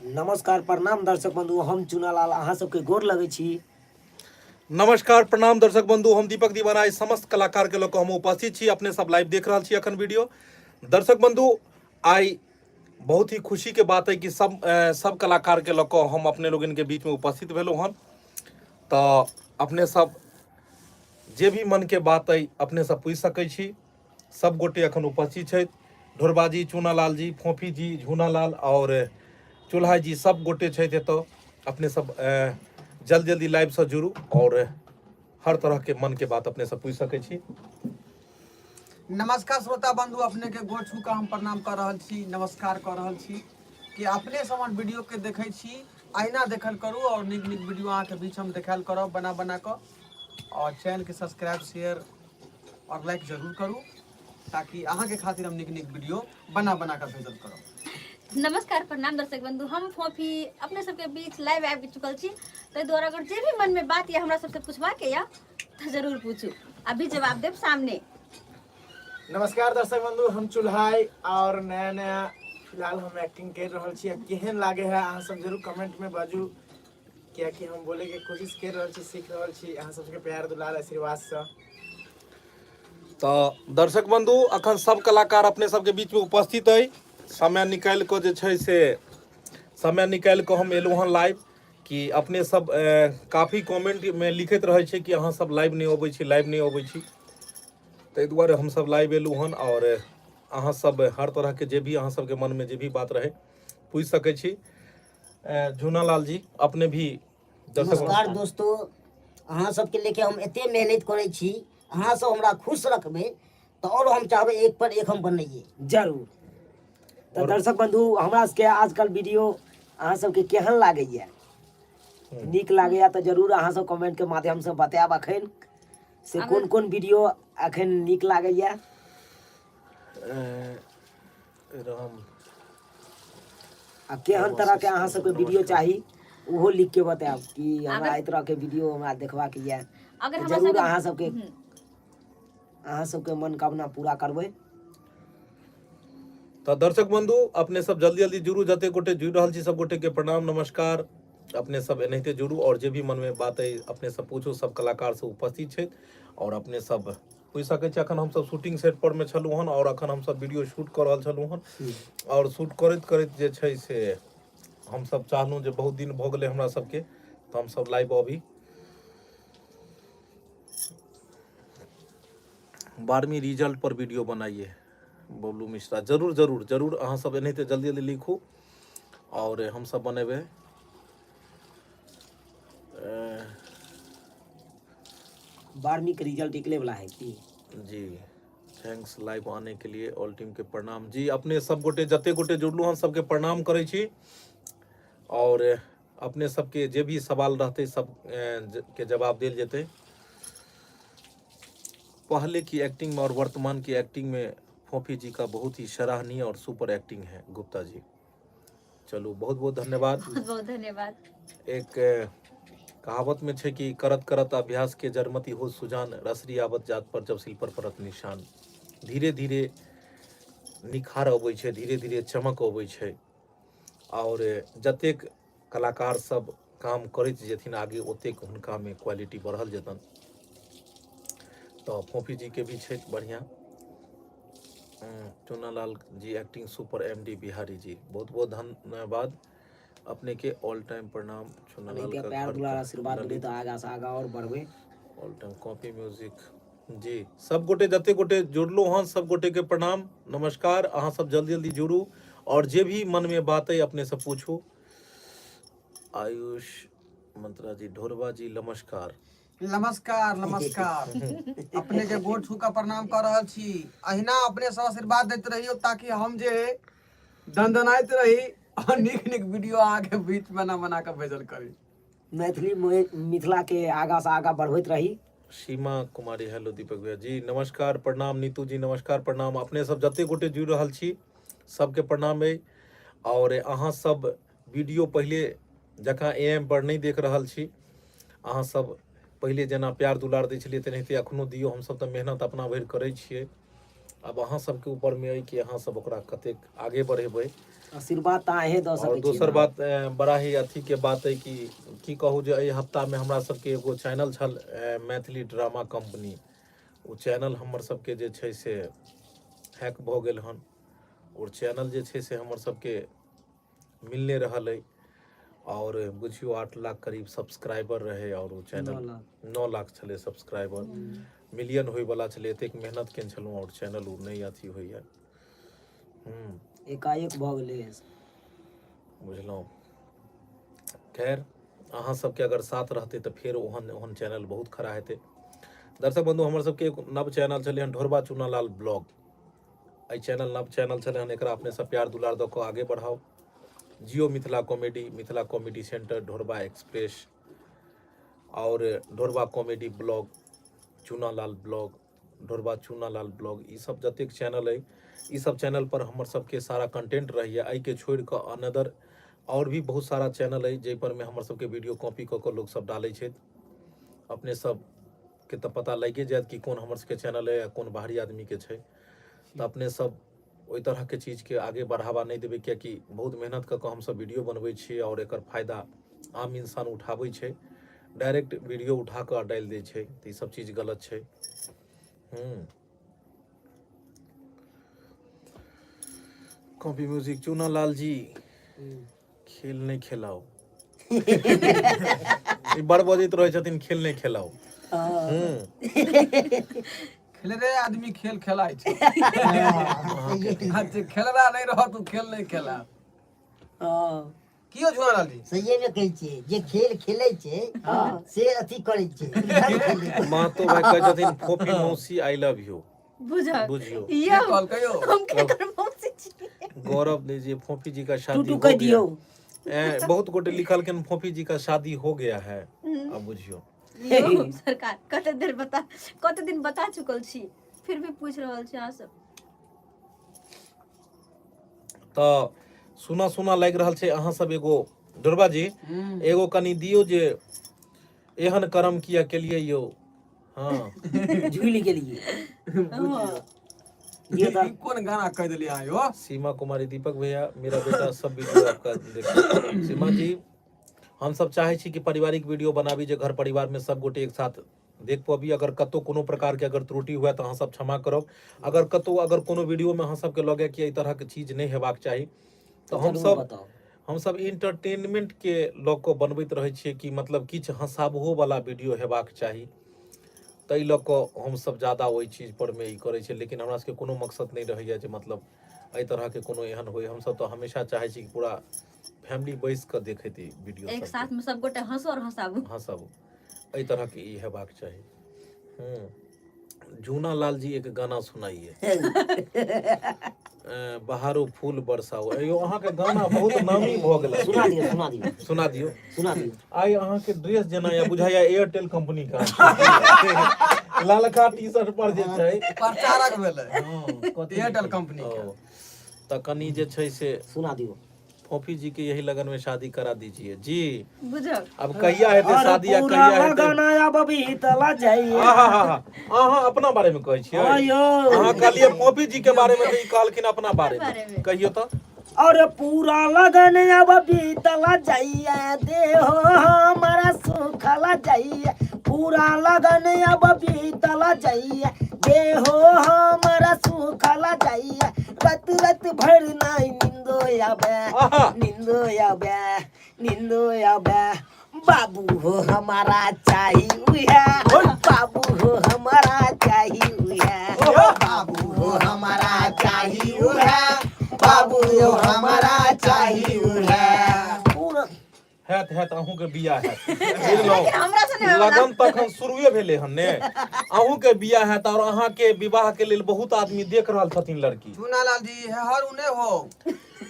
नमस्कार प्रणाम दर्शक बंधु, हम चुनालाल अहाँ सबके गोर लगै छी। नमस्कार प्रणाम दर्शक बंधु, हम दीपक दीवाना आई समस्त कलाकार के लऽ हम उपस्थित छी। अपने सब लाइव देख रहल छी अखन वीडियो। दर्शक बंधु, आई बहुत ही खुशी के बात है कि सब सब कलाकार के लऽ कऽ हम अपने लोगन के बीच में उपस्थित भेलहुँ हन। तऽ अपने सब जे भी मन के बात है अपने सब पूछि सकै छी। सब गोटे अखन उपस्थित छथि। ढोरबा जी, चूनालाल जी, फोफी जी, झूनालाल और चूल्हा जी सब गोटे छथि एतऽ। अपने सब जल्दी जल्दी लाइव से जुड़ू और हर तरह के मन के बात अपने सब पूछि सकै छी। नमस्कार श्रोता बंधु, अपने के गोर छू के हम प्रणाम कर रहल छी, नमस्कार कर रहल छी कि अपने सब हमर वीडियो के देखै छी, अहिना देखल करू और नीक नीक वीडियो अहाँ के बीच हम देखायल करब बना बना कऽ। और चैनल के सब्सक्राइब, शेयर और लाइक जरूर करू ताकि अहाँ के खातिर हम नीक नीक वीडियो बना बना कऽ भेजल करब। नमस्कार प्रणाम दर्शक बंधु, हम फोफी अपने सबके बीच लाइव आबि चुकल छी। ताहि दुआरे अगर जे भी मन में बात यऽ हमरा सबसे पूछबाके यऽ तऽ जरूर पूछू, अभी जवाब देब सामने। नमस्कार दर्शक बंधु, हम चुल्हाई और नया नया फिलहाल हम एक्टिंग कर रहल छी। केहन लागे है अहाँ सब जरूर कमेंट में बाजू, कियाकि हम बोले के कोशिश कर रहल छी, सीख रहल छी अहाँ सबके प्यार दुलार आशीर्वाद से। तऽ दर्शक बंधु, अखन सब कलाकार अपने सबके बीच में उपस्थित है। समय निकालि कऽ जे छै से समय निकालि कऽ हम एलहुँ हँ लाइव कि अपने सब काफी कमेंट में लिखैत रहै छै कि अहाँ सब लाइव नहि अबै छी, लाइव नहि अबै छी। ताहि दुआरे हम सब लाइव एलहुँ हन और अहाँ सब हर तरह के जे भी अहाँ सबके मन में जे भी बात रहे पूछि सकै छी। झूनालाल जी अपने भी दर्शक। नमस्कार दोस्तों, अहाँ सबके लेके हम एते मेहनत करै छी, अहाँ सब हमरा खुश रखबै तऽ और हम चाहबै एक पर एक हम बनैयै जरूर। तऽ दर्शक बंधु, हमरा सबके आजकल वीडियो अहाँ सबके केहन लागैया, नीक लागैया तऽ जरूर अहाँ सब कमेंट के माध्यम से बतायब अखन से कोन कोन वीडियो अखन नीक लागैया। राम आ केहन तरह के अहाँ सबके वीडियो चाही ओहो लिख के बतायब कि हमरा एहि तरह के वीडियो हमरा देखबाक यऽ। अगर हमरा जरूर सबके अहाँ सबके मनोकामना पूरा करबै। तऽ दर्शक बंधु, अपने सब जल्दी जल्दी जुड़ू, जते गोटे जुड़ रहल छी सब गोटे के प्रणाम नमस्कार। अपने सब एनाहिते जुड़ू और जे भी मन में बात है अपने सब पूछू। सब कलाकार सब उपस्थित छथि और अपने सब पूछि सकै छी। अखन हमसब शूटिंग सेट पर में छलहुँ हन और अखन हमसब वीडियो शूट कऽ रहल छलहुँ हन और शूट करैत करैत जे छै से हमसब चाहलहुँ जे बहुत दिन भऽ गेलै हमरा सबके, तऽ हमसब लाइव अभी। 12वीं रिजल्ट पर वीडियो बनाइए बबलू मिश्रा। जरूर जरूर जरूर अहाँ सब एनाहिते जल्दी जल्दी लिखू और हम सब बनेबै। 12वीं के रिजल्ट निकले वाला है की? जी thanks live आने के लिए, ऑल टीम के प्रणाम। जी अपने सब गोटे जते गोटे जुड़लू हन सबके प्रणाम करै छी और अपने सबके जे भी सवाल रहते सब के जवाब देल जेतै। पहले की एक्टिंग में और वर्तमान की एक्टिंग में फोफी जी का बहुत ही सराहनीय और सुपर एक्टिंग है गुप्ता जी। चलू बहुत बहुत धन्यवाद। बहुत बहुत धन्यवाद। एक कहावत में छै कि करत करत अभ्यास के जरमति हो सुजान, रसरी आवत जात पर जब सिल पर परत निशान। धीरे धीरे निखार अबै छै, धीरे धीरे चमक अबै छै और जतेक कलाकार सब काम करैत जेथिन आगे ओतेक हुनका में क्वालिटी बढ़ल जेतन। तऽ फोफी जी के भी छै बढ़िया। Chunalal ji acting super, M D Bihari ji बहुत बहुत धन्यवाद अपने के। ऑल टाइम प्रणाम चुनालाल एनाहिते का प्यार घर दुलार का आशीर्वाद देबै ललित। तऽ आगा से आगा और बढ़बै। ऑल टाइम कॉपी म्यूजिक जी। सब गोटे जते गोटे जुड़लो हन सब गोटे के प्रणाम नमस्कार। अहाँ सब जल्दी जल्दी जुड़ू और जे भी मन में बात है अपने से पूछू। आयुष मंत्रा जी, ढोरबा जी नमस्कार। नमस्कार नमस्कार, अपने के गोर छू के प्रणाम कर रहल छी। अहिना अपने सब आशीर्वाद दैत रहियो ताकि हम जे दनदनाइत रही और नीक नीक वीडियो अहाँ के बीच बना बना के भेजल करी। मैथिली मिथिला के आगा से आगा बढ़बैत रही। सीमा कुमारी हेलो दीपक भैया जी नमस्कार प्रणाम। नीतू जी नमस्कार प्रणाम। अपने सब जते गोटे जुड़ रहल छी सबके प्रणाम है। और अहाँ सब वीडियो पहले जकाँ ए एम पर नहीं देख रहल छी, अहाँ सब पहले जेना प्यार दुलार दै छलियै तेनाहिते अखनो दियौ। हम सब तऽ मेहनत अपना भरि करै छियै, आब अहाँ सबके ऊपर में अइ कि अहाँ सब ओकरा कतेक आगे बढ़ेबै। आशीर्वाद तऽ अहें दऽ आओर सकै छी दोसर ने। बात बड़ा ही अथी के बात अइ कि की कहू जे एहि हफ्तामे हमरा सबके एगो चैनल छल मैथिली ड्रामा कंपनी, ओ चैनल हमर सबके जे छै से हैक भऽ गेल हन। और चैनल जे छै से हमर सबके मिल नहि रहल अइ। और बुझियौ 8 लाख करीब सब्सक्राइबर रहे और ओ चैनल 9 लाख। 9 लाख छलै सब्सक्राइबर, मिलियन होइवला छलै। एतेक मेहनत केने छलहुँ और चैनल ओ नहि अथी होइए। एकाएक भऽ गेलै। बुझलहुँ। खैर अहाँ सबके अगर साथ रहतै तऽ फेर ओहन ओहन चैनल बहुत खड़ा हेतै। दर्शक बंधु, हमर सबके एक नव चैनल छलै हन ढोरबा चुनालाल ब्लॉग। एहि चैनल नव चैनल छलै हन, एकरा अपने सब प्यार दुलार दऽ कऽ आगे बढ़ाउ। Jio Mithila comedy, Mithila comedy centre, Dhorba express और Dhorba comedy blog, Chunalal blog, Dhorba Chunalal blog, ई सब जतेक चैनल अइ ई सब चैनल पर हमर सबके सारा कंटेंट रहैया। एहिके छोड़ि कऽ अनदर और भी बहुत सारा चैनल अइ जाहि पर मे हमर सबके वीडियो कॉपी कऽ कऽ लोक सब डालै छथि। अपने सब के तऽ पता लागिए जायत कि कोन हमर सबके चैनल अइ आ कोन बाहरी आदमी के छै। तऽ अपने सब ओहि तरहके चीजके आगे बढ़ावा नहि देबै, कियाकि बहुत मेहनत कऽ कऽ हमसब वीडियो बनबै छियै आओर एकर फायदा आम इंसान उठाबै छै, डायरेक्ट वीडियो उठा कऽ डालि दै छै। तऽ ई सब चीज गलत छै। कॉपी म्यूजिक चूना लाल जी खेल नहि खेलाउ, ई बड़ बजैत रहै छथिन, खेल नहि खेलाउ। खेलरे आदमी खेल खेलाइ छै, जे खेलरा नहि रहत ओ खेल नहि खेला। कियो झुआ लाल जी सहिए में कहै छियै, जे खेल खेलै छै से अथी करै छै। महतो भाई कहै छथिन फोफी मौसी I love you. बुझल बुझियौ। यौ के कहलकै यौ? हम केकर मौसी छी? गौरव ने जे फोफी जी का शादी टूटू हो कहि गया। दियौ। बहुत गोटे लिखलखिन फोफी जी का शादी हो गया है। अब बुझियौ यौ सरकार, कते देर बता, कते दिन बता चुकल छी, फिर भी पूछ रहल छी अहाँ सब। तऽ सुना सुना लागि रहल छै। अहाँ सब एगो दुर्गा जी एगो कनि दियौ जे एहन कर्म किया केलियै यौ। हाँ झूलि गेलियै। दियौ तऽ ई कोन गाना कहि देलियै अहाँ यौ? सीमा कुमारी, दीपक भैया मेरा बेटा सब वीडियो आपका देखते। सीमा जी, हम सब चाहे छी कि पारिवारिक वीडियो बनाबी जे घर परिवार में सब गोटे एक साथ देख पबी। अगर कतौ कोनो प्रकार के अगर त्रुटि हुए तऽ अहाँ सब क्षमा करब। अगर कतौ अगर कोनो वीडियो में अहाँ सबके लगे कि एहि तरह के चीज नहि हेबाक चाही तऽ हम जरूर सब बताउ। हम सब इंटरटेनमेंट के लऽ कऽ बनबैत रहै छियै कि मतलब किछु हँसाबहो वाला वीडियो हेबाक चाही, ताहि लऽ कऽ हमसब ज्यादा ओहि चीज पर मे ई करै छियै। लेकिन हमरा सबके कोनो मकसद नहि रहैया जे मतलब एहि तरहके कोनो एहन होइ। हमसब तऽ हमेशा चाहै छी कि पूरा फैमिली बैस कऽ देखैत ई वीडियो एक सबके। साथ में सब गोटे हंसो और हंसाबू। हँसाबू, एहि तरहके ई हेबाक चाही। जूना लाल जी एक गाना सुनाइए, बहारो फूल बरसाओ। अयो अहाँके गाना बहुत नामी भऽ गेल। सुना दियौ, सुना दियौ। सुना दियौ, सुना दियौ। आइ अहाँके ड्रेस जेना या बुझाइया एयरटेल कंपनी का ललका टी शर्ट पर जे छै प्रचारक भेलै। हँ, कथी एयरटेल लिखल? कंपनी के। ओ, तऽ कनि जे छै से सुना दियौ। फोफी जी के यही लगन में शादी करा दीजिए जी। बुझल। अब कहिया हेतै अरे शादी आ पूरा कहिया हेतै? लगन अब बीतला जाइए। आहा, अहाँ अपना बारे में कहै छियै? आयो। अहाँ कहलियै फोफी जी के बारे में तऽ ई कहलखिन अपना बारे बारे में। में। कहियौ तऽ। और पूरा लगन अब बीतला जाइए, देहो हमारा सुखला जाइए। पूरा लगन अब बीतला जाइए, देहो हमारा सुखला जाइए। रत रत भर नाई निंदो आबे, आहा। निंदो आबे, निंदो आबे। बाबू हो हमारा चाही उहे, बाबू हो हमारा चाही उहे, बाबू हो हमारा चाही उहे, बाबू हो हमारा चाही उहे। पूरा हैत हैत अहूँके बियाह हैत, बुझलहुँ? लेकिन हमरा से नहि होयवला। लगन तखन शुरुए भेलै हन ने। अहूँके बियाह हैत और अहाँके विवाह के लेल बहुत आदमी देख रहल छथिन लड़की। चूनालाल जी हे हर उने हो।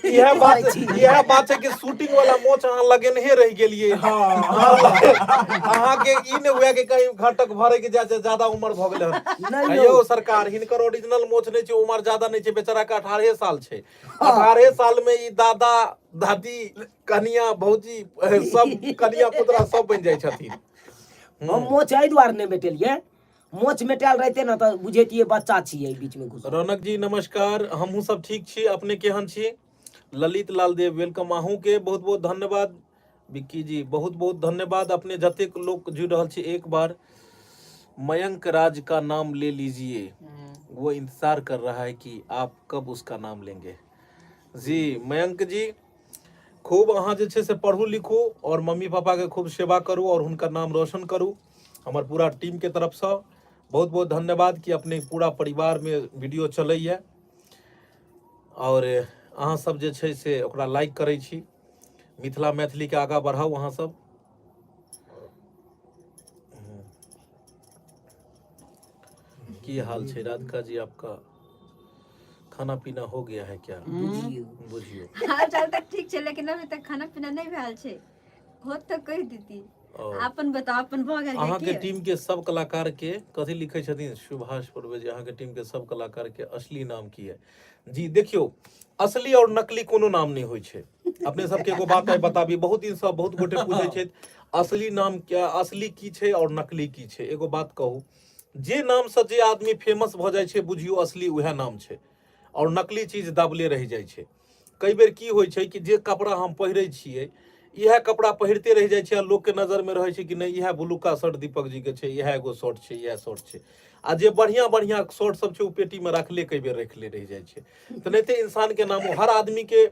इएह बात, इएह बात छै कि शूटिंग वाला मोच अहाँ लगेनहे रहि गेलियै। अहाँके ई नहि हुए कि कहीं घटक भरे के जाय ज्यादा उम्र भऽ गेलै हन। नहि यौ यौ। सरकार, हिनकर ओरिजिनल मोच नहि छै, उम्र ज्यादा नहि छै, बेचारा के 18 साल छै। 18 साल में ई दादा दादी कनिया भौजी सब कनिया पुतरा सब बनि जाइ छथिन। हम मोच एहि दुआरे नहि मेटेलियै, मोच मेटायल रहिते ने तऽ बुझैतियै बच्चा छियै बीच में घुसल। रौनक जी नमस्कार, हमहूँ सब ठीक छी, अपने केहन छी? ललित लाल देव welcome अहूँके बहुत बहुत धन्यवाद विक्की जी बहुत बहुत धन्यवाद अपने जतेक लोग जुड़ रहल छी एक बार मयंक राज का नाम ले लीजिए वो इंतजार कर रहा है कि आप कब उसका नाम लेंगे जी मयंक जी खूब अहाँ जे छै से पढ़ू लिखू और मम्मी पापा के खूब सेवा करू और हुनकर नाम रोशन करू हमर पूरा टीम के तरफसँ बहुत बहुत धन्यवाद कि अपने पूरा परिवार में वीडियो चलैए और अहाँ सब जे छै से ओकरा लाइक करै छी मिथिला मैथिली के आगाँ बढ़ाउ अहाँ सब की हाल छै राधिका जी आपका खाना पीना हो गया है क्या बुझियौ बुझियो हाल चाल तऽ ठीक छै लेकिन अभी तक खाना पीना नहि भेल छै होत तऽ कहि देती और अपन बताउ अपन भऽ गेल अहाँ के की टीम के सब कलाकार के कथी लिखे छथिन सुभाष परवेज अहाँ के टीम के सब कलाकार के असली नाम की है जी देखियो असली और नकली कोनो नाम नहीं होइ छै अपने सबके एगो बात आइ बताबी बहुत दिन से बहुत गोटे पूछे छथि असली नाम क्या असली की छै और नकली की छै एगो बात कहू जे नाम से जे आदमी फेमस भऽ जाइ छै बुझियौ असली उएह नाम छै और नकली चीज दबले रहि जाइ छै कई बेर की होइ छै कि जे कपड़ा हम पहिरै छियै इएह कपड़ा पहिरते रहि जाइ छै आ लोकके नजरमे रहै छै कि नहि इएह ब्लूका शर्ट दीपक जीके छै इएह एगो शर्ट छै इएह शर्ट छै आ जे बढ़िआँ बढ़िआँ शर्ट सब छै ओ पेटीमे राखले कई बेर रखले रहि जाइ छै तेनाहिते इंसानके नामो हर आदमीके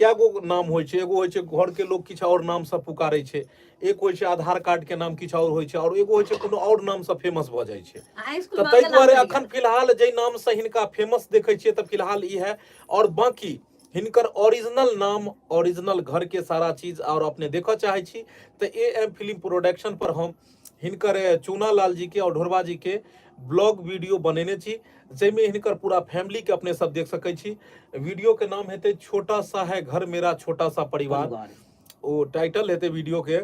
कए गो नाम होइ छै एगो होइ छै घरके लोक किछु आओर नामसँ पुकारै छै एक होइ छै आधार कार्डके नाम किछु आओर होइ छै आओर एगो होइ छै कोनो आओर नामसँ फेमस भऽ जाइ छै आ स्कूल तऽ ताहि दुआरे अखन फिलहाल जाहि नामसँ हिनका फेमस देखै छियै तऽ फिलहाल ई है आओर बाँकी हिनकर ओरिजिनल नाम ओरिजिनल घर के सारा चीज और अपने देखऽ चाहै छी तऽ ए एम फिल्म प्रोडक्शन पर हम हिनकर चूना लाल जी के और ढोरबा जी के ब्लॉग वीडियो बनेने छी जाहिमे हिनकर पूरा फैमिली के अपने सब देख सकै छी वीडियो के नाम हेतै छोटा सा है घर मेरा छोटा सा परिवार परिवार ओ टाइटल हेतै वीडियो के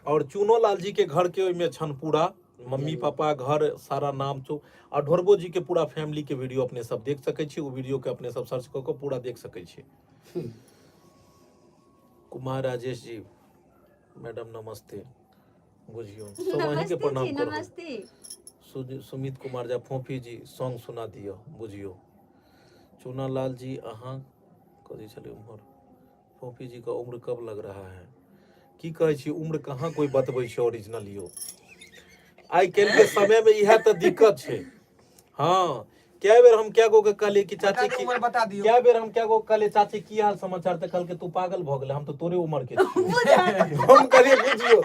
और चूनो लाल जी के घर के ओहिमे छन पूरा मम्मी पापा घर सारा नाम चो आ ढोरबो जी के पूरा फैमिली के वीडियो अपने सब देख सकै छी ओ वीडियो के अपने सब सर्च कऽ कऽ पूरा देख सकै छी कुमार राजेश जी मैडम नमस्ते बुझियो सब अहीं के नमस्ते प्रणाम जी करब नमस्ते सुमित कुमार झा फोफी जी सॉन्ग सुना दिअ बुझियो चूना लाल जी अहाँ कथी छलै उम्हर फोफी जी का उम्र कब लग रहा है की कहै छी उम्र कहाँ कोई बतबै छै ओरिजिनल यो आइ काल्हि के समय में इएह तऽ दिक्कत छै हँ कए बेर हम कए गो के कहलियै कि चाची चाची की उम्र बता दियौ कए बेर हम कए गो के कहलियै चाची की हाल समाचार तऽ कहलकै तू पागल भऽ गेलै हम तऽ तोरे उम्र के छियौ हम कहलियै बुझियौ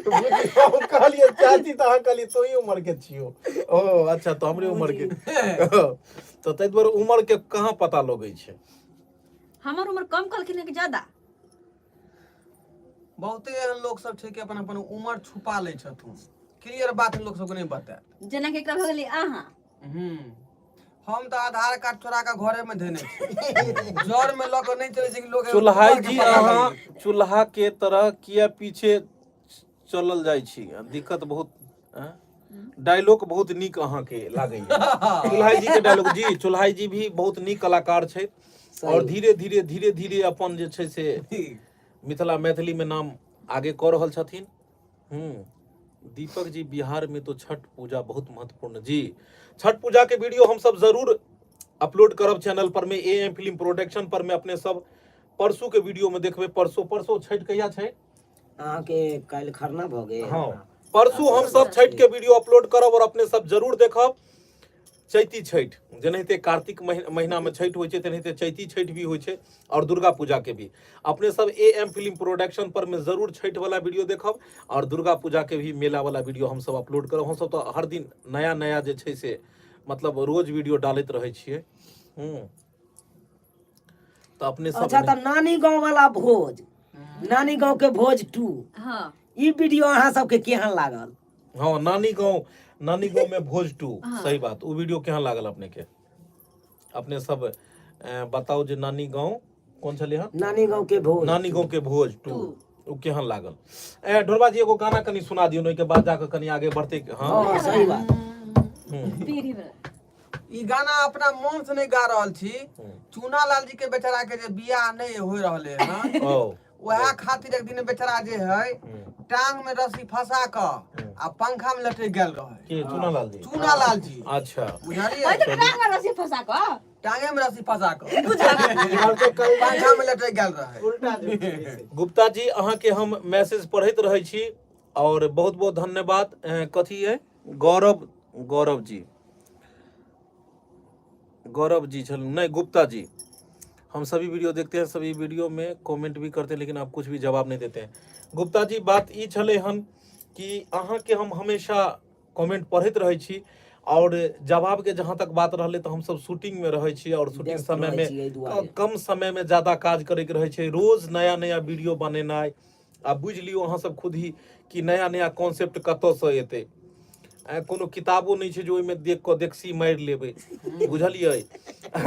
बुझियौ हम कहलियै चाची तऽ अहाँ कहलियै तोही उम्र के छियौ ओ अच्छा तऽ हमरे उम्र के तऽ ताहि दुआरे उम्र के कहाँ पता लगै छै हमर उम्र कम कहलखिन कि ज्यादा बहुते एहन लोक सब छै कि अपन अपन उम्र छुपा लै छथुन क्लियर बात लोक सबके नहि बतायत जेनाकि एकरा भऽ गेलै अहाँ हम्म हम तऽ आधार कार्ड चोरा कऽ घरे में धेने छी जर में लऽ कऽ नहि चलै छै कि लोग चूल्हा उम्र के जी पता अहाँ लग जेतै। चूल्हा के तरह किया पीछे चलल जाइ छी दिक्कत बहुत आँ? डायलॉग बहुत नीक अहाँके लागैया चुल्हाई जी के डायलॉग जी चुल्हाई जी भी बहुत नीक कलाकार छै और धीरे धीरे धीरे धीरे अपन जे छै से मिथिला मैथिली में नाम आगे कऽ रहल छथिन दीपक जी बिहार में तो छठ पूजा बहुत महत्वपूर्ण जी छठ पूजा के वीडियो हम सब जरूर अपलोड करब चैनल पर में ए एम फिल्म प्रोडक्शन पर में अपने सब परसू के वीडियो में देखबे परसों परसों छठ कहिया छै अहाँके काल्हि खरना भऽ गेल हाँ परसू हम सब छठ के वीडियो अपलोड करब और अपने सब जरूर देखब चैती छठ जेनाहिते कार्तिक महीना में छठ होइ छै तेनाहिते चैती छठ भी होइ छै और दुर्गा पूजा के भी अपने सब ए एम फिल्म प्रोडक्शन पर में जरूर छठ वाला वीडियो देखब और दुर्गा पूजा के भी मेला वाला वीडियो हम सब अपलोड करब हम सब तो हर दिन नया नया जे छै से मतलब रोज वीडियो डालैत रहै छियै तऽ अपने सब अच्छा तऽ नानी गाँव वाला भोज नानी गाँव के भोज टू हाँ ई वीडियो अहाँ सबके केहन लागल हाँ नानी गाँव नानी गाँव में भोज टू सही बात ओ वीडियो केहन लागल अपने के अपने सब बताउ जे नानी गाँव कोन छलै हँ नानी गाँव के भोज नानी गाँव के भोज टू ओ केहन लागल ए ढोरबा जी एगो गाना कनि सुना दियौ ओहिके बाद जाके कनि आगे बढ़ते हाँ हाँ सही बात पीढ़ी वाला ई गाना अपना मन से नहीं गा रहल छी चूना लाल जी के बेचारा के जे बियाह नहीं हो रहले हन ओ वएह खातिर एक दिन बेचारा जे है टांग में रस्सी फंसा क आ पंखा में लटक गेल रहे के चूना लाल जी चूना लाल जी अच्छा बुझलिए ओहि तऽ टांग में रस्सी फंसा कऽ टांगे में रस्सी फंसा कऽ कहलकै कल पंखा में लटक गेल रहे उल्टा जोक छै से। गुप्ता जी अहाँके हम मैसेज पढ़ैत रहै छी और बहुत बहुत धन्यवाद कथी है गौरव गौरव जी गौरव जी छल नहीं गुप्ता जी हम सभी वीडियो देखते हैं सभी वीडियो में कमेंट भी करते हैं लेकिन आप कुछ भी जवाब नहीं देते हैं गुप्ता जी बात ई छलै हन कि अहाँके हम हमेशा कमेंट पढ़ैत रहै छी और जवाब के जहाँ तक बात रहलै तऽ हमसब शूटिंग में रहै छी और शूटिंग व्यस्त समय रहै में छी एहि दुआरे। कम समय में ज्यादा काज करे के रहै छै रोज नया नया वीडियो बनेनाइ आ बुझि लियौ अहाँ सब खुद ही कि नया नया कॉन्सेप्ट कतऽसँ एतै कोनो किताबो नहि छै जे ओहिमे देख कऽ देखसी मारि लेबै बुझलियै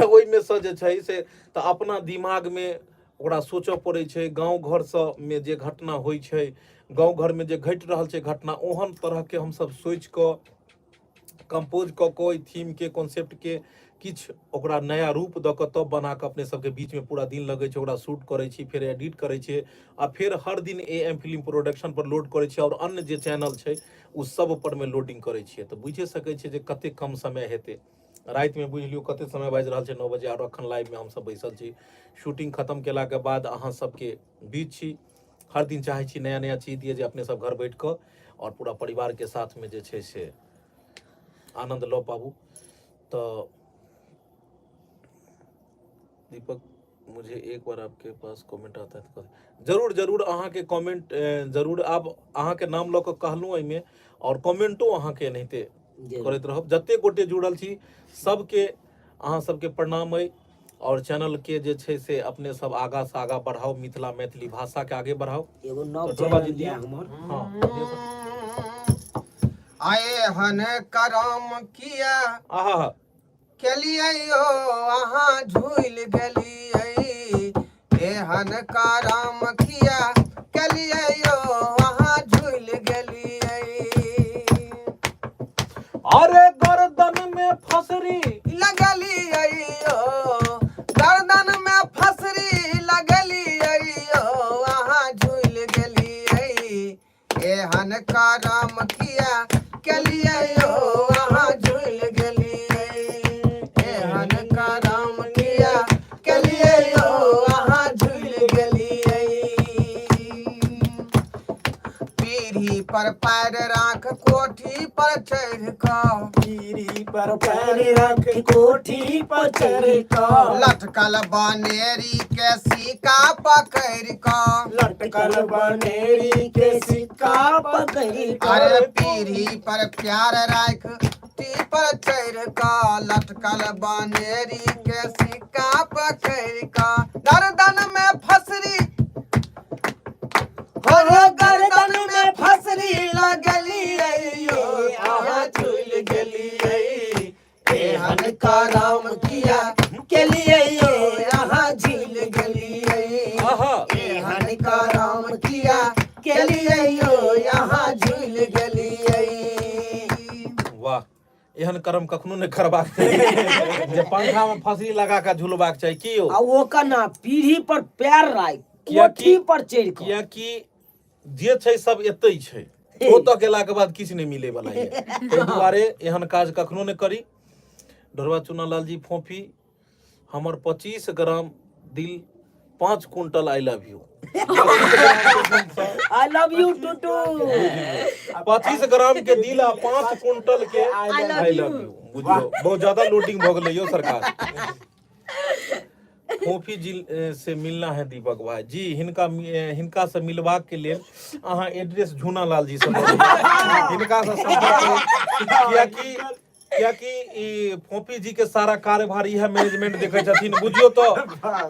ओहिमे सँ जे छै से तऽ अपना दिमागमे ओकरा सोचऽ पड़ै छै गाँव घरसँ मे जे घटना होइ छै गाँव घरमे जे घटि रहल छै घटना ओहन तरहके हमसब सोचि कऽ कंपोज कऽ कऽ ओहि थीमके कॉन्सेप्टके किछु ओकरा नया रूप दऽ कऽ तब बना कऽ अपने सबके बीचमे पूरा दिन लगै छै ओकरा शूट करै छी फेर एडिट करै छियै आ फेर हर दिन ए एम फिल्म प्रोडक्शन पर लोड करै छियै आओर अन्य जे चैनल छै ओ सब पर मे लोडिंग करै छियै तऽ बुझिए सकै छियै जे कते कम समय हेतै रातिमे बुझि लियौ कते समय बाजि रहल छै 9 बजे आओर अखन लाइवमे हमसब बैसल छी शूटिंग खतम केलाके बाद अहाँ सबके बीच छी हर दिन चाहै छी नया नया चीज दिअ जे अपने सब घर बैठ कऽ आओर पूरा परिवारके साथमे जे छै से आनन्द लऽ पाबू तऽ दीपक मुझे एक बार आपके पास कमेंट आता है तो जरूर जरूर अहाँके कमेंट जरूर आब अहाँके नाम लऽ कऽ कहलहुँ एहिमे आओर कमेंटो अहाँके एनाहिते करैत रहब जते गोटे जुड़ल छी सबके अहाँ सबके प्रणाम अइ और चैनल के जे छै से अपने सब आगा से आगा बढ़ाउ मिथिला मैथिली भाषा के आगे बढ़ाउ एगो नव तऽ ढोलबा चैनल जी दियौ। यऽ हमर हाँ दियौ तऽ। आए हन करम किया आहा केलियै यौ अहाँ झूलि गेलियै एहन करम किया केलियै यौ अहाँ झूलि गेलियै अरे गर्दन में फसरी लगलियै यौ गर्दन में फसरी लगलियै यौ अहाँ झूलि गेलियै एहन करम किया केलियै यौ अहाँ झूलि गेलियै एहन करम किया केलियै यौ अहाँ झूलि गेलियै पीढ़ी पर पैर राख कोठी पर चढ़ि कऽ पीढ़ी पर पैर रख कोठी पर चढ़ कऽ लटकल बनेरी के सिक्का पकड़ि कऽ लटकल बनेरी के सिक्का पकड़ कऽ अरे पीढ़ी पर प्यार राख टी पर चढ़ि कऽ लटकल बनेरी के सिक्का पकड़ि कऽ गर्दन में फसरी हो गर्दन में फसरी लगलियै यौ अहाँ झूलि गेलियै एहन करम किया केलियै यौ अहाँ झूलि गेलियै आहा एहन करम किया केलियै यौ अहाँ झूलि गेलियै वाह एहन कर्म कखनो नहि करबाक चाही जे पंखा में फसरी लगा के झुलबाक चाही की यौ आ ओ केना पीढ़ी पर पैर राखि कियाकि- कोठी पर चढ़ि कऽ कियाकि जे छै सब एतै छै ओतऽ गेलाके बाद किछु नहि मिलै वाला यऽ ताहि दुआरे एहन काज कखनो नहि करी ढोरबा चुनालाल जी फोफी हमर 25 ग्राम दिल 5 quintal I love you I love you Tutu 25 gram के दिल आ 5 क्विंटल के I love I love you. You बुझियौ बहुत ज्यादा लोडिंग भऽ गेलै यौ सरकार फोफी जी से मिलना है दीपक भाई जी हिनका हिनका से मिलबाक के लेल अहाँ एड्रेस झूना लाल जी से लऽ लेबै। हिनका से संपर्क करू कियाकि कियाकि ई फोफी जी के सारा कार्यभार इएह मैनेजमेंट देखै छथिन बुझियौ तऽ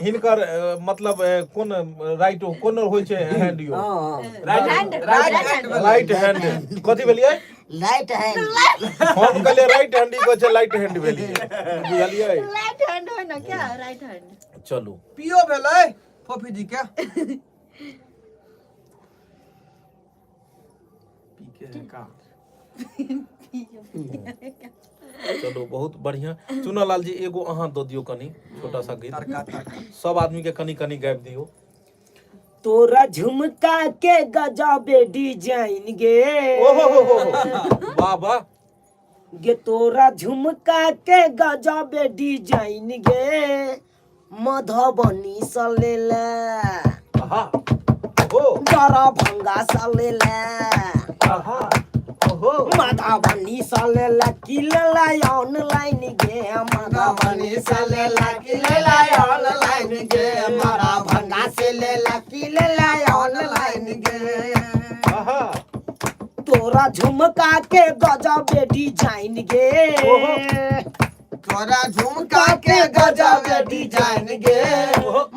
हिनकर मतलब कोन राइट कोन होइ छै हैंड यौ हाँ राइट हैंड राइट हैंड कथी भेलियै राइट हैंड हम कहलियै राइट हैंड ई कहै छै लाइट हैंड भेलियै बुझलियै राइट हैंड હોય ને ક્યાં राइट हैंड चलू पियो भेलै फोफी जी के पी के है का चलू बहुत बढ़िया चुनालाल जी एगो अहाँ दऽ दियौ कनि छोटा सा गीत तड़का तड़का सब आदमी के कनि कनि गाबि दियौ तोरा झुमका के गजबे डिजाइन गे ओहो हो हो हो वाह वाह गे तोरा झुमका के गजबे डिजाइन गे मधुबनी से ले ले आहा ओहो दरभंगा से ले ले आहा ओहो मधुबनी से ले ले की ले ले ऑनलाइन गे मधुबनी से ले ले की ले ले ऑनलाइन गे दरभंगा से ले ले की ले ले ऑनलाइन गे आहा तोरा झुमका के गजब डिजाइन गे ओहो। तोरा झुमका के गजब डिजाइन गे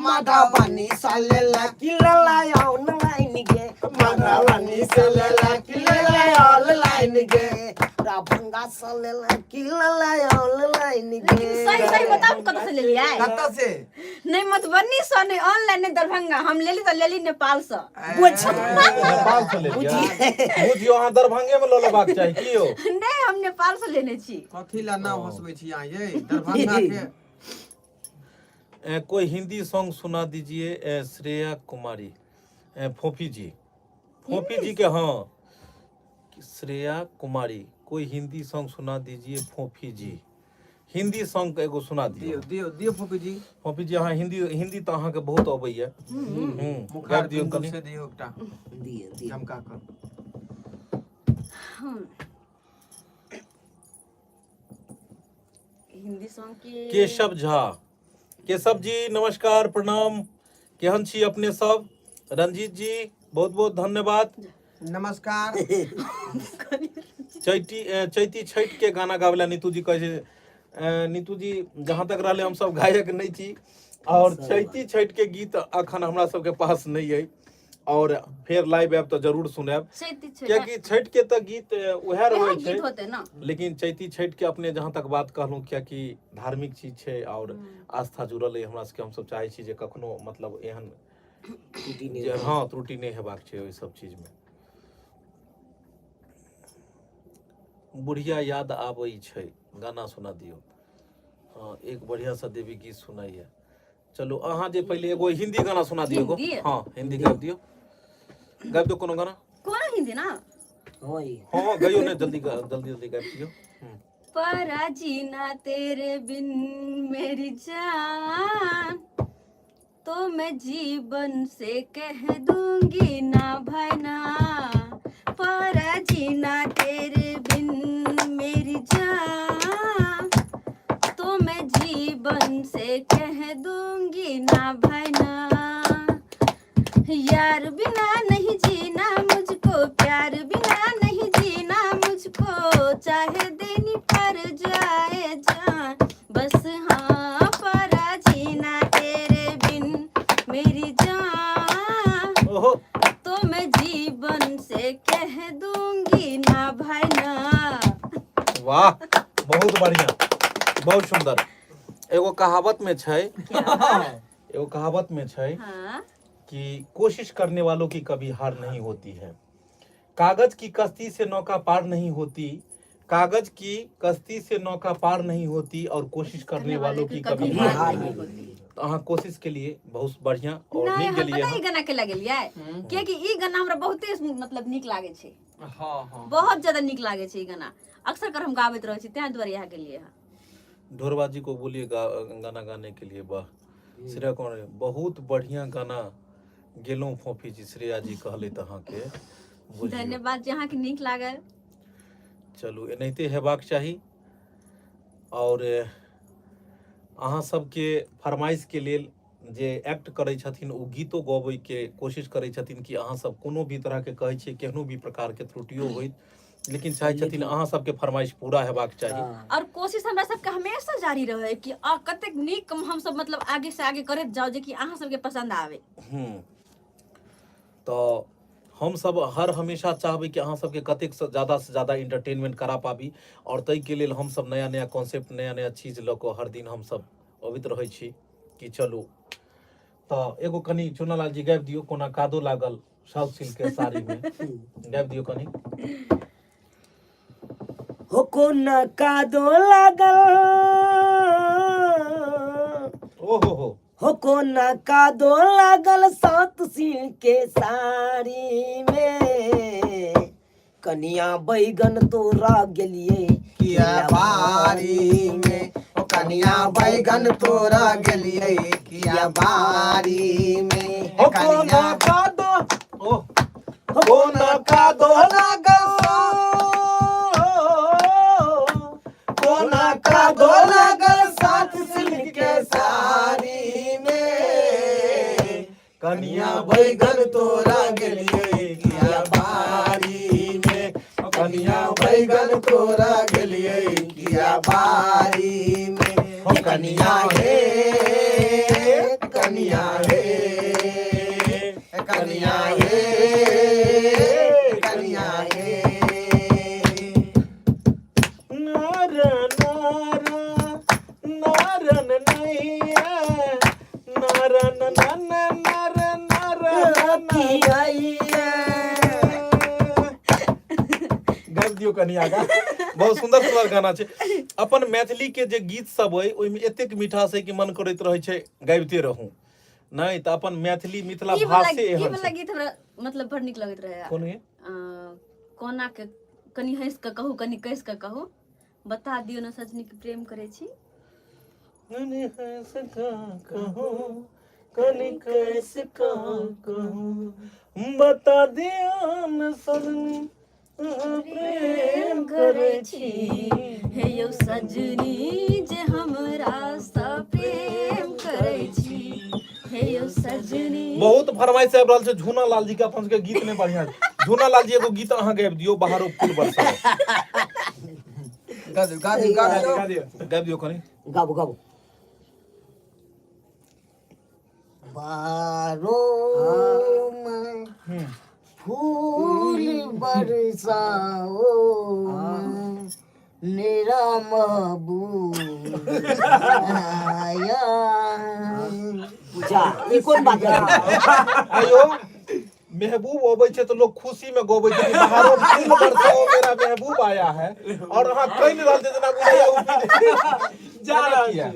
मधुबनी से ले ले की ले ले ऑनलाइन गे मधुबनी से ले ले की ले ले ऑनलाइन गे दरभंगा से ले ले की ले ले ऑनलाइन गे लेकिन सही सही बताऊ कतऽ से लेलियै कतऽ से नहीं मधुबनी से नहीं ऑनलाइन नहीं दरभंगा हम लेली तो लेली नेपाल से नेपाल से लेलियै बुझियौ अहाँ दरभंगे में लऽ लेबाक चाही की यौ नहीं हम नेपाल से लेने छी कथी ला नाम हंसबै छी अहाँ ये दरभंगा के कोई हिंदी सॉन्ग सुना दीजिए श्रेया कुमारी फोफी जी फोफी जी के हाँ श्रेया कुमारी कोई हिंदी सॉन्ग सुना दीजिए फोफी जी हिंदी सॉन्ग एगो सुना दियौ दियौ दियौ दियौ फोफी जी फोफी जी अहाँ हिंदी हिंदी तऽ अहाँके बहुत अबैया हूँ मुखार गाबि दियौ बिंदु कनि से दियौ एकटा दियौ दियौ झमका कऽ हिंदी सॉन्ग के केशव झा केशव जी नमस्कार प्रणाम केहन छी अपने सब रंजीत जी बहुत बहुत धन्यवाद नमस्कार चैती चैती छठि के गाना गाबै ला नीतू जी कहै छै नीतू जी जहाँ तक रहले हम सब गायक नहीं छी और चैती छठि के गीत अखन हमरा सबके पास नहीं है और फेर लाइव आयब तऽ जरूर सुनायब चैती छठि कियाकि छठि के तऽ गीत उएह उएह रहै छै गीत होते ना लेकिन चैती छठि के अपने जहाँ तक बात कहलहुँ कियाकि धार्मिक चीज छै और आस्था जुड़ल अइ हमरा सबके हमसब चाहै छी जे कखनो मतलब एहन त्रुटि नहि जे हँ त्रुटि नहि हेबाक छै ओहि सब चीज मे बुढ़िया याद आबै छै गाना सुना दियौ हँ एक बढ़िया सा देवी गीत सुनाइए चलू अहाँ जे पहिले एगो हिंदी गाना सुना दियौ एगो हिंदी? हँ हिंदी गाबि दियौ गाबि दियौ कोनो गाना कोन हिंदी ना होय हँ गइयो ने जल्दी जल्दी जल्दी गाबि दियौ हूँ। परा जीना तेरे बिन मेरी जान तो मैं जीवन से कह दूंगी ना भाई ना परा जीना तेरे बिन मेरी जान तो मैं जीवन से कह दूंगी ना भाई ना यार बिना नहीं जीना मुझको प्यार बिना नहीं जीना मुझको चाहे देनी पर जाए जान बस हाँ परा जीना तेरे बिन मेरी जान ओहो तो मैं जीवन से कह दूंगी ना भाई ना वाह बहुत बढ़िया बहुत सुंदर एगो कहावत में छै एगो कहावत में छै हाँ कि कोशिश करने वालों की कभी हार नहीं होती है कागज की कश्ती से नौका पार नहीं होती कागज की कश्ती से नौका पार नहीं होती और कोशिश करने वालों की कभी हार नहीं होती तो अहाँ कोशिश के लिए बहुत बढ़िया और नहीं नीक हम गेलियै पता अहाँ ई गाना के लगेलियै कियाकि ई गाना हमरा बहुते मतलब नीक लागै छै हाँ हाँ बहुत ज्यादा नीक लागै छै ई गाना अक्सर कर हम गाबैत रहै छी तें दुआरे इएह गेलियै हँ ढोरबा जी को बोलिए गाना गाने के लिए वाह श्रेया कौन है? बहुत बढ़िया गाना गेलहुँ फोफी जी श्रेया जी कहले तऽ अहाँके बुझियौ धन्यवाद जे अहाँके नीक लागल चलू एनाहिते हेबाक चाही आओर अहाँ सबके फरमाइशके लेल जे एक्ट करै छथिन ओ गीतो गबैके कोशिश करै छथिन कि अहाँ सब कोनो भी तरहके कहै छियै केहनो भी प्रकारके त्रुटियो होइत लेकिन चाहै छथिन अहाँ सबके फरमाइश पूरा हेबाक चाही और कोशिश हमरा सबके हमेशा जारी रहे कि आ कतेक नीक हम सब मतलब आगे से आगे करैत जाओ जे कि अहाँ सबके पसंद आवे तऽ हमसब हर हमेशा चाहबै कि अहाँ सबके कतेक से ज्यादा से ज्यादा इंटरटेनमेंट करा पाबी आओर ताहिके लेल हमसब नया नया कॉन्सेप्ट नया नया चीज लऽ कऽ हर दिन हमसब अबैत रहै छी कि चलू तऽ एगो कनि चुनालाल जी गाबि दियौ कोना कादो लागल साउथ सिल्क के साड़ी में गाबि दियौ कनि हो कोना कादो लागल ओ हो हो हो कोना कादो लागल सात सिंह के साड़ी में कनिया बैगन तोरा गेलिए किया बारी में ओ कनिया बैगन तोरा गेलिए किया बारी में ओ कोना का दो ओ कोना का दो लागल कोना का दो लागल साथ सिल्क के साड़ी में कनिया बैगन तोरा गेलिए किया बारी में कनिया बैगन तोरा गेलिए किया बारी में हो कनिया हे कनिया हे कनिया हे कनिया हे नारा नारा नारन नैया नारन नन नर नर गाबि दियौ कनि आगा। बहुत सुंदर सुंदर गाना छै। अपन मैथिली के जे गीत सब अइ ओहिमे एतेक मिठास है कि मन करैत रहै छै गाबिते रहूं। नहि तऽ अपन मैथिली मिथिला ई वाला भाषे ई एहन वाला छै। गीत हमरा मतलब बड़ नीक लगैत रहै। कोन ये? कोना के कनि हंसि कऽ कहू कनि कसि कऽ कहू बता दियौ ने सजनी के प्रेम करै छी। कनि हंसि कऽ कहू कनि कसि कऽ कहू बता दियौ ने सजनी अहाँ प्रेम करै छी। हे यौ सजनी जे हमरा सँ प्रेम करै छी हे यौ सजनी। बहुत फरमाइश आबि रहल छै झूना लाल जी के अपन सबके गीत नहि बढ़िया। झूना लाल जी एगो गीत अहाँ गाबि दियौ बाहरो फूल बरसाओ। गा दियौ गा दियौ गा दियौ गा दियौ गाबि दियौ कनि। गाबू गाबू। बारो में फूल बरसाओ मेरा महबूब आया। जा ई कोन बात है? आयो महबूब अबै छै तऽ लोग खुशी में गबै छै कि बाहरो फूल बरसाओ मेरा महबूब आया है और अहाँ कहि रहल छै जेना बुझाइया ओ जा एना रहल किया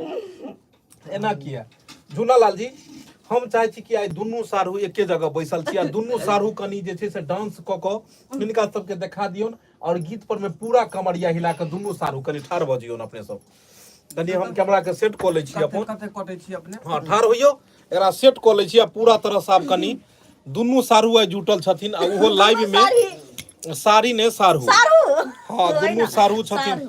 एना किया? झूना लाल जी हम चाहै छी कि आइ दुनू साढ़ू एके जगह बैसल छी आ दुनू साढ़ू कनि जे छै से डांस कऽ कऽ हिनका सबके देखा दियौन और गीत पर में पूरा कमरिया हिला कऽ दुनू साढ़ू कनि ठाढ़ भऽ जइयौन अपने सब। कनि हम कैमरा के सेट कऽ लै छी कते अपन। कते कटै छी अपने? हाँ ठाढ़ होइयौ एकरा सेट कऽ लै छी आ पूरा तरह से आब कनि दुनू साढ़ू आइ जुटल छथिन आ ओहो लाइव में साड़ी ने साढ़ू। साढ़ू हाँ दुनू साढ़ू छथिन।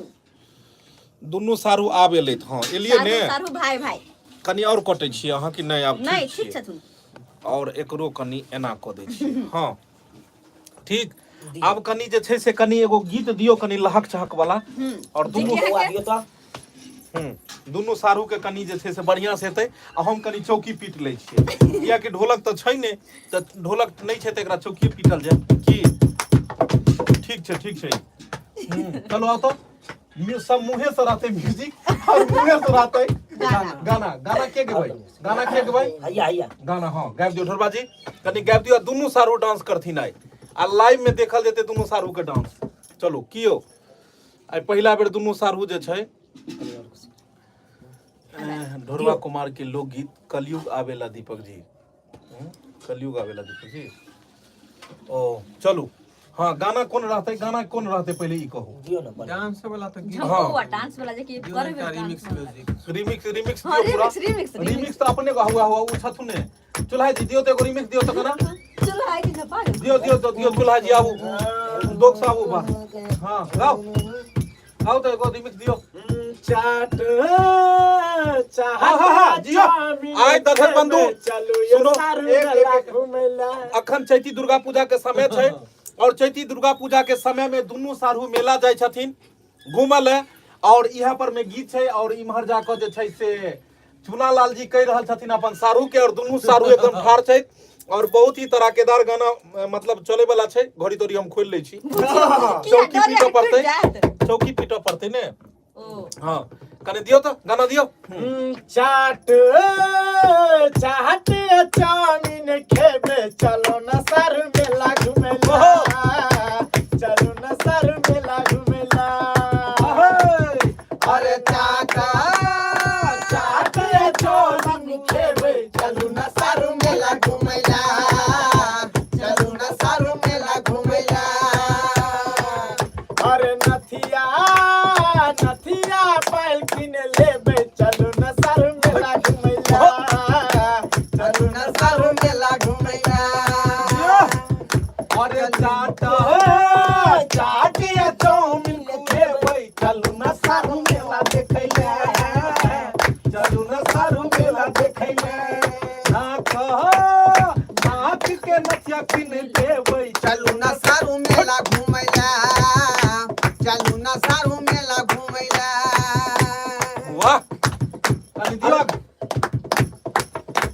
दुनू साढ़ू आब एलथि। हाँ एलियै ने साढ़ू भाई भाई। कनि और कटै छियै अहाँ कि नहि? आब नहि ठीक छथुन। और एकरो कनि एना कऽ दै छियै। हाँ ठीक। आब कनि जे छै से कनि एगो गीत दियौ कनि लहक चहक वाला और दुनू दुनू साढ़ू के कनि जे छै से बढ़िया से हेतै आ हम कनि चौकी पीट लै छियै कियाकि ढोलक तऽ छै नहि तऽ ढोलक नहि छै तऽ एकरा चौकी पीटल जाय की। ठीक छै ठीक छै। चलो आओ तो सब मुँहे से रहते म्यूजिक और मुँहे से रहते गाना। गाना। गाना के गेबै? गाना के गेबै? हैया हैया गाना। हाँ गाबि दियौ ढोरबा जी कनि गाबि दियौ आ दुनू सारू डांस करथिन आइ आ लाइव में देखल जेतै दुनू सारू के डांस। चलू कियो आइ पहिला बेर दुनू सारू जे छै ढोरबा कुमार के लोकगीत कलयुग आवेला दीपक जी। कलयुग आवेला दीपक जी। ओ चलू हाँ गाना कोन रहतै? गाना कोन रहतै पहिले ई कहू। दियौ ने बढ़िया। डांस वाला तऽ गीत हाँ। डांस वाला जे कि दियौ करबै एकटा डांस रिमिक्स वाला। म्यूजिक। रिमिक्स रिमिक्स हाँ, दियौ पूरा। Remix, remix, remix तऽ अपने हुआ हुआ ओ छथु ने। चुल्हा जी दियौ तऽ एगो रिमिक्स दियौ तऽ गाना। चुल्हा के झपा गेल। दियौ दियौ तऽ दियौ चुल्हा जी आबू दोक से आबू बा। हाँ गाओ गाओ तऽ एगो रिमिक्स दियौ। चाट हाँ, हाँ, हाँ, जियो। आइ दर्शक बंधु, सुनो, एक- एक- एक- अखन चैती दुर्गा पूजा के समय छै और चैती दुर्गा पूजा के समय में दुनू साढ़ू मेला जाइ छथिन घूमऽ लए और इहा पर में गीत छै और इम्हर जाकऽ जे छै से चूना लाल जी कहि रहल छथिन अपन साढ़ू के और दुनू साढ़ू एकदम ठाढ़ छै और बहुत ही तराकेदार गाना मतलब चले वाला छै। घड़ी तोड़ी हम खोलि लै छी। किया चौकी डर पीटऽ टूटि पड़तै। जायत? चौकी पीटऽ पड़तै ने। ओ हाँ कनि दियौ तऽ गाना दियौ। चाट चाट चाउमीन खेबे चलो न सर मेला घुमेला चलो न सर मेला घुमेला। अरे चाटा चाट चाउमीन खेबे चलू न सारू मेला घुमैला चलू न सारू मेला घुमैला। चलू ना सारू मेला घुमैला। अरे चाट चाट या चाउमीन खुएबै, चलू ना सारू मेला देखैले, चलू ना सारू मेला देखैले। नाक नाक के नथिया किन देबै, चलू ना सारू मेला घुमैला, चलू ना सारू मेला घुमैला। वाह, कनि दिलक।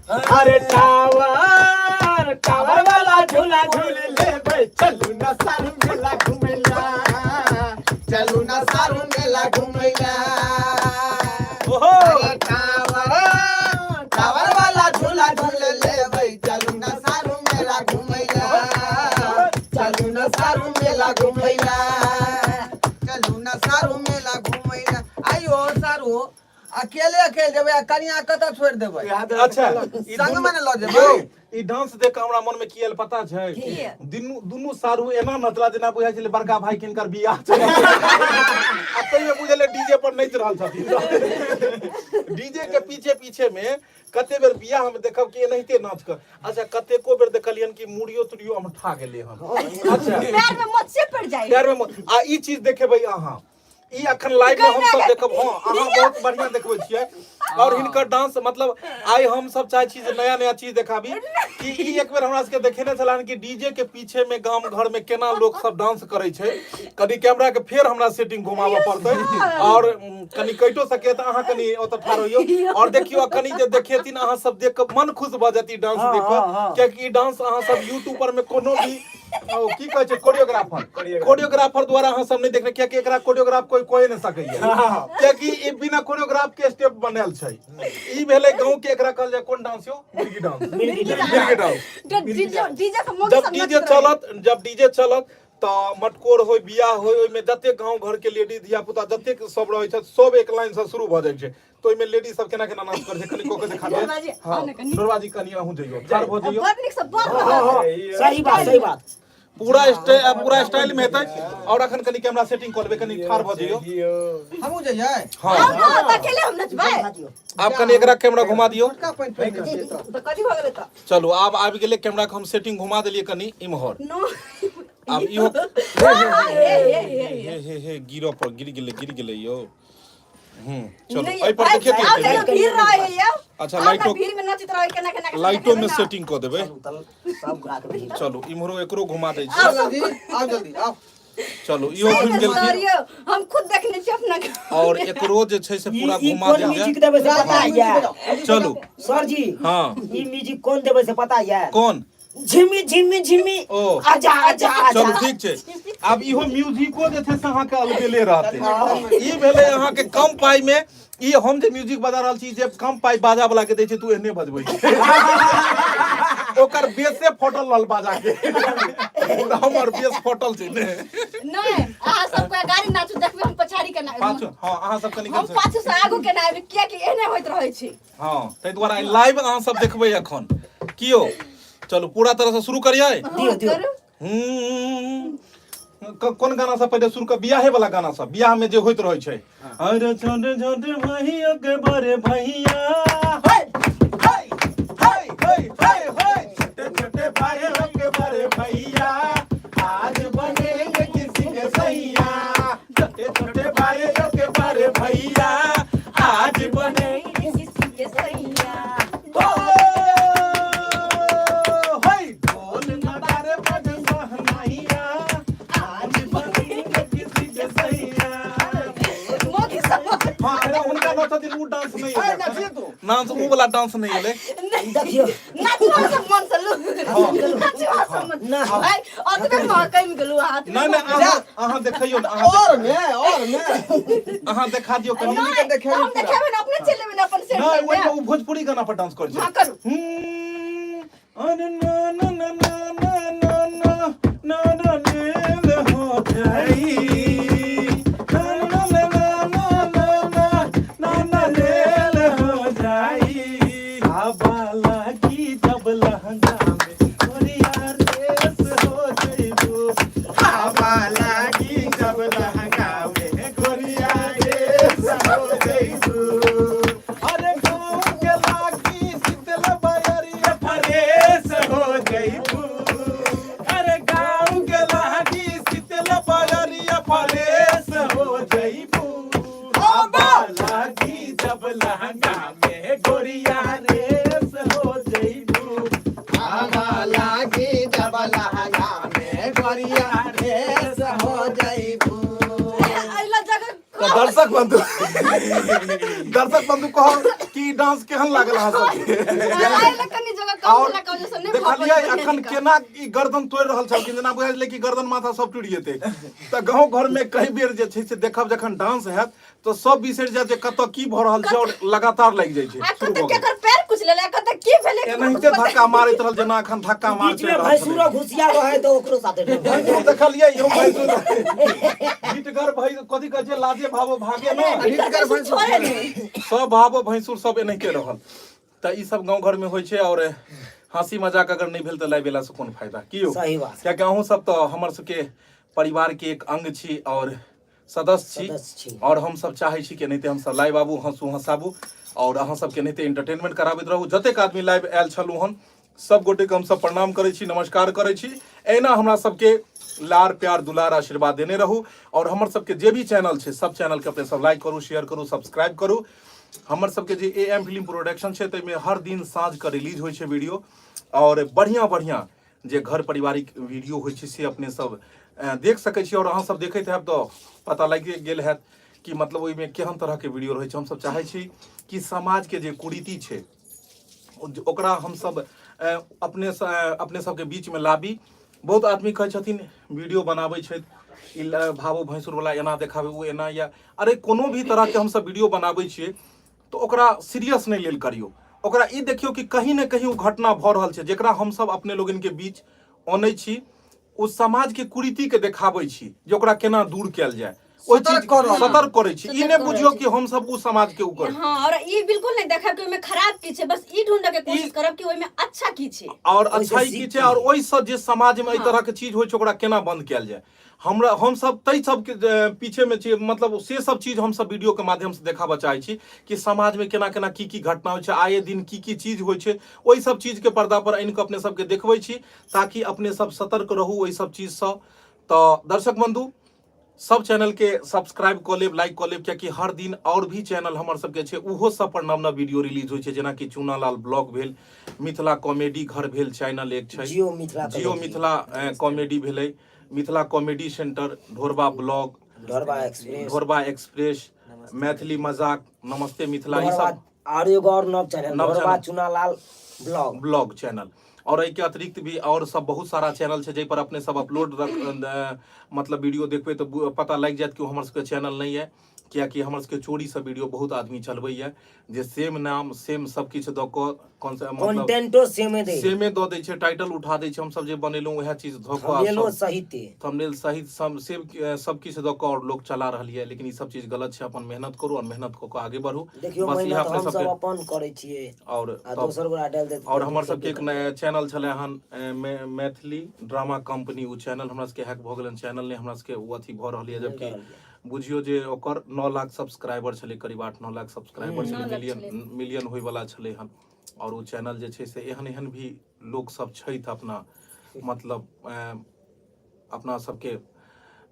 अरे टावर टावर वाला झूला झूल लेबै, चलू ना सारू मेला घुमैला, चलू ना सारू मेला घुमैला। ओहो। अरे टावर टावर वाला झूला झूल लेबै, चलू ना सारू मेला घुमैला, चलू ना सारू मेला घुमैला, चलू ना सारू मेला घुमैला। आइयो सारू, अकेले अकेले जेबै आ कनिया कतऽ छोड़ि देबै? अच्छा, ई संग दुनू- मे ने लऽ जेबै। यौ, ई डांस देख के हमरा मन में की आयल पता छै? की? दुनू दुनू सारू एना नचला जेना बुझाइ छलै बड़का भाई के हिनकर बियाह छै, आ तैमे बुझलै डीजे पर नाचि रहल छथिन। डीजे के पीछे पीछे में कते बेर बियाह हम देखब कि एनाहिते नाच कर। अच्छा, कतेको बेर देखलियन कि मुड़ियो तुड़ियो अमठा गेलै हन। अच्छा, पैर में मोचे पड़ जाए। पैर में आ ई चीज देखेबै अहाँ, ई अखन लाइव में हम सब देखब। हाँ, अहाँ बहुत बढ़िया देखबै छियै और हिनकर डांस, मतलब आइ हम सब चाहै छी जे नया नया चीज देखाबी कि ई एक बेर हमरा सबके देखेने छलाहन कि डीजे के पीछे में गाम घर में केना लोक सब डांस करै छै। कनि कैमरा के फेर हमरा सेटिंग घुमाबऽ पड़तै और कनि कटो सके तऽ अहाँ कनि ओतऽ ठाढ़ होइयौ और देखियौ कनि जे देखेथिन, अहाँ सब देख कऽ मन खुश भऽ जायत ई डांस देख कऽ, कियाकि ई डांस अहाँ सब यूट्यूब पर में कोनो भी ओ की कहै छै कोरियोग्राफर कोरियोग्राफर द्वारा अहाँ सब नहि देखने, कियाकि एकरा कोरियोग्राफ कोई कोई नहि सकैया, कियाकि ई बिना कोरियोग्राफ के स्टेप बनायल छै। ई भेलै गाँव के, एकरा कहल जाय कोन डांस यौ? मिर्गी डांस, मिर्गी डांस। डीजे डीजे से मोगी जब सब डीजे नाचैत रहै। चलत, जब डीजे चलत तऽ मटकोर होय, बियाह होय, ओहिमे जतेक गाँव घर के लेडीज धिया पुता जतेक सब रहै छथि, सब एक लाइन से शुरू भऽ जाइ छै। तऽ ओहिमे लेडीज सब केना केना नाच करै छै, कनि कऽ के देखा दे। शोरबाजी, हाँ, आउ ने कनि। शोरबाजी, कनि अहूँ जइयौ, ठाढ़ भऽ जइयौ। बड़ नीक से बड़ हाँ, सही बात, सही बात। पूरा स्टाइल, पूरा स्टाइल में हेतै। और अखन कनि कैमरा सेटिंग कऽ लेबै, कनि ठाढ़ भऽ जइयौ। हमहूँ जइयै? हाँ। आउ ने तऽ अकेले हम नचबै। आब कनि एकरा कैमरा घुमा दियौ। छोटका पैंट पहिरने छियै तऽ। तऽ कथी भऽ गेलै तऽ? चलू, आब आबि गेलै कैमरा के हम सेटिंग घुमा देलियै कनि इम्हर। नो। आब इहो हे हे हे हे। हे हे हे, गिरऽ पर गिर गेलै, गिर गेलै यौ। चलू, नहीं, एहि पर आइ- देखिए। आउ ने, भीड़ रहै यौ। अच्छा, आउ ने, भीड़ में नचैत रहै केना केना केना लाइटो में केना। सेटिंग कऽ देबै। सब गोरा के भीड़। चलू, इम्हरो एकरो घुमा दै छी। आओ जल्दी, आओ जल्दी, आओ। चलू, इहो घुमि सर गेलखिन। यौ, हम खुद देखने छी अपना के। और एकरो जे छै से ई पूरा ई घुमा कोन देल जाय। म्यूजिक देबै से पता ये? चलू। सर जी। हाँ। ई म्यूजिक कोन देबै से पता ये? कोन? झिमी झिमी झिमी। ओ। आजा आजा आजा। चलू, ठीक छै। आब इहो म्यूजिको जे छै से अहाँके अलबेले रहतै। ई भेलै अहाँके कम पाइ मे। ई हम जे म्यूजिक बजा रहल छी, जे कम पाइ बाजा वाला के दै छै, तू एहने बजबै छै। ओकर बेसे फटल रहल बाजा के, हमर बेस फटल छै ने। नहीं, अहाँ सबके गाड़ी नाचू देखबै, हम पछाड़ी केना पाछू। हाँ, अहाँ सब कनि हम पाछू से आगू केना आबि, कियाकि एहने होइत रहै छै। हाँ, ताहि दुआरे लाइव अहाँ सब देखबै एखन कियो। चलू, पूरा तरह से शुरू करियै। दियौ, दियौ। करू। कोन गाना सब पहिले शुरू कर? बियाहे वाला गाना सब, बियाह में जे होइत रहै छै। अरे छोटे छोटे भैया के बड़े भैया, हे हे हे हे हे हे, छोटे छोटे भाइयों के बड़े भैया, आज बनेंगे किसी के सैया। छोटे छोटे भाइयों के बड़े भैया, आज बनेंगे किसी के सैया। ओ, हे, ढोल नगाड़े बज सहनाइया, आज बनेंगे किसी के सैया। मोगी सब। हाँ, अरे हुनका नचथिन, उ डांस नहीं अरे एलै। नचिए तू। डांस, उ वाला डांस नहीं एलै। देखियौ। नाचवा सब मन से लू, नाचवा सब मन। ना। भाई, अतबे महकमि गेलु हाथ। नहीं नहीं, अहाँ अहाँ देखियौ ने, अहाँ और में, और में। अहाँ देखा दियौ कनि। हमनी के देखेबै हम पूरा। देखेबै ने, अपने चलि लेबै ने अपन सेट। नहीं, ओहिमे उ भोजपुरी गाना पर डांस करै छै। हाँ, करू। अरे ना ना ना ना ना ना ना ना ना नेल हो जाई, ना ना ना ना ना ना ना ना ना नेल हो जाई, आबा लागी जब लहंगा में गोरिया रेस हो जइबू, आबा लागी जब लहंगा में गोरिया रेस हो जइबू। अरे गाँव के लागी शीतल बयरिया। कमरिया ढेस हो जइबू। अइला जगह तऽ दर्शक बंधु, दर्शक बंधु कहब कि डांस केहन लागल अहाँ सबके? अइला कनी जगह कम और भेला के वजह से नहि देखलियै भऽ अखन केना ई गर्दन तोड़ि रहल छलखिन, जेना बुझाइ छलै कि गर्दन माथा सब टूटि जेतै। तऽ गाँव घर में कई बेर जे छै से देखब जखन डांस हैत तऽ सब बिसरि जायत जे कतऽ की भऽ रहल छै और लगातार लागि जाइ छै। आ शुरू कतऽ भऽ गेल। केकर पैर कुचलल आ कतऽ की भेलै, एनाहिते धक्का मारैत रहल जेना अखन धक्का मार बीच में भैंसुरो घुसिया रहे तो ओकरो साथे भैंसुर देखलियै यौ, भैंसुर हिटगर भै कथी कहै छै, लाजे भावो भागे ने हिटगर भैंसुर छोड़े नहि। सब भावो भैंसुर सब एनाहिते रहल। तऽ ई सब गाँव घर में होइ छै और हंसी मजाक अगर नहि भेल तऽ लाइव एला से कोन फायदा की यौ? सही बात। कियाकि अहूँ सब तऽ हमर सबके परिवार के एक अंग छी और सदस्य छी, सदस्य छी। और हम सब चाहै छी कि एनाहिते हम सब लाइव आबू, हंसू हंसाबू और अहाँ सबके एनाहिते एंटरटेनमेंट कराबैत रहू। जतेक आदमी लाइव आयल छलहुँ हन सब गोटे के हम सब प्रणाम करै छी, नमस्कार करै छी। एना हमरा सबके लार प्यार दुलार आशीर्वाद देने रहू और हमर सबके जे भी चैनल छै सब चैनल के अपने सब लाइक करू, शेयर करू, सब्सक्राइब करू। हमर सबके जे ए एम फिल्म प्रोडक्शन छै ताहिमे हर दिन साँझ के रिलीज होइ छै वीडियो और बढ़िया बढ़िया जे घर पारिवारिक वीडियो होइ छै से अपने सब देख सकै छी। और अहाँ सब देखैत हैब तऽ पता लागि गेल हैत कि मतलब ओहिमे केहन तरहके वीडियो रहै छै। हमसब चाहै छी कि समाजके जे कुरीति छै ओकरा हमसब अपने अपने सबके बीचमे लाबी। बहुत आदमी कहै छथिन वीडियो बनाबै छथि ई भावो भैंसुरवला एना देखाबै ओ एना, या अरे कोनो भी तरहके हमसब वीडियो बनाबै छियै तऽ ओकरा सीरियस नहि लेल करियौ। ओकरा ई देखियौ कि कहीं ने कहीं ओ घटना भऽ रहल छै जेकरा हमसब अपने लोगनके बीच अनै छी, ओ समाजके कुरीतिके देखाबै छी जे ओकरा केना दूर कयल जाय, ओहि सतर्क चीज कऽ रहल सतर्क करै छी। ई सतर्क नहि कऽ बुझियौ रहल कि हमसब ओ समाजके ओ करै। हाँ, और ई बिल्कुल नहीं देखब कि ओहिमे खराब की छै, बस ई ढूंढऽ के कोशिश करब कि ओहिमे अच्छा की छै और ओहिसँ अच्छाई की सीख छै और ओहिसँ जे समाजमे एहि तरहके चीज होइ छै ओकरा केना बंद कयल जाय। हमरा हमसब ताहि सबके पीछेमे छियै, मतलब से सब चीज हमसब वीडियोके माध्यमसँ देखाबऽ चाहै छी कि समाजमे केना केना की की घटना होइ छै, आए दिन की की चीज होइ छै, ओहि सब चीजके पर्दा पर आनि कऽ अपने सबके देखबै छी ताकि अपने सब सतर्क रहू ओहि सब चीजसँ। तऽ दर्शक बंधु सब चैनल के सब्सक्राइब कऽ लेब, लाइक कऽ लेब, कियाकि हर दिन और भी चैनल हमर सबके छै ओहो सब पर नव नव वीडियो रिलीज होइ छै, जेनाकि चूनालाल ब्लॉग भेल, मिथिला कॉमेडी घर भेल चैनल एक छै, जियो मिथिला जियो कॉमेडी। मिथिला कॉमेडी भेलै, Mithila comedy centre, Dhorba blog, Dhorba express, Dhorba express, Maithili मजाक, नमस्ते मिथिला, ई ढोरबा सब और एगो और नव चैनल नव ढोरबा channel. Chunalal blog, blog channel. और एहिके अतिरिक्त भी और सब बहुत सारा चैनल छै जाहि पर अपने सब अपलोड मतलब वीडियो देखबै तऽ पता लागि जायत कि ओ हमर सबके चैनल नहि यऽ, कियाकि हमर सबके चोरीसँ वीडियो बहुत आदमी चलबैया जे सेम नाम सेम सब किछु दऽ कऽ कौन सा मतलब कंटेंटो सेमे दे सेमे दऽ दै छै, टाइटल उठा दै छै, हमसब जे बनेलहुँ उएह चीज धऽ कऽ आ थंबनेलो सब सहिते, थंबनेल सहित सब सेम सब किछु दऽ कऽ और लोक चला रहल यऽ। लेकिन ई सब चीज गलत छै, अपन मेहनत करू और मेहनत कऽ कऽ आगे बढ़ू। देखियौ बस इएह मेहनत अपने हम सब सबके अपन करै छियै और आ तब दोसर गोरा डालि देतै और तऽ हमर दुख सबके हेबे एक करतै। नया चैनल छलै हन मैथिली ड्रामा कंपनी, ओ चैनल हमरा सबके हैक भऽ गेल हन, चैनल नहि हमरा सबके ओ अथी भऽ रहल यऽ, मिल जबकि रहल यऽ। बुझियौ जे ओकर 9 लाख सब्सक्राइबर छलै, करीब 8-9 लाख सब्सक्राइबर छलै, 9 लाख मिलियन छलै। मिलियन होइवला छलै हन। और ओ चैनल जे छै से एहन एहन भी लोक सब छथि अपना मतलब अपना सबके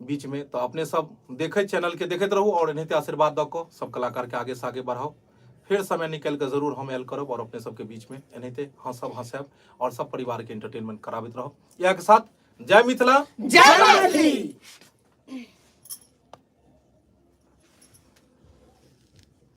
बीच में, तऽ अपने सब देखैत चैनल के देखैत रहू और एनाहिते आशीर्वाद दऽ कऽ सब कलाकार के आगे से आगे बढ़ाउ। फेर समय निकालि कऽ जरूर हम आयल करब और अपने सबके बीच में एनाहिते हंसब हंसायब और सब परिवार के एंटरटेनमेंट कराबैत रहब। इएह के साथ जय मिथिला, जय मैथिली।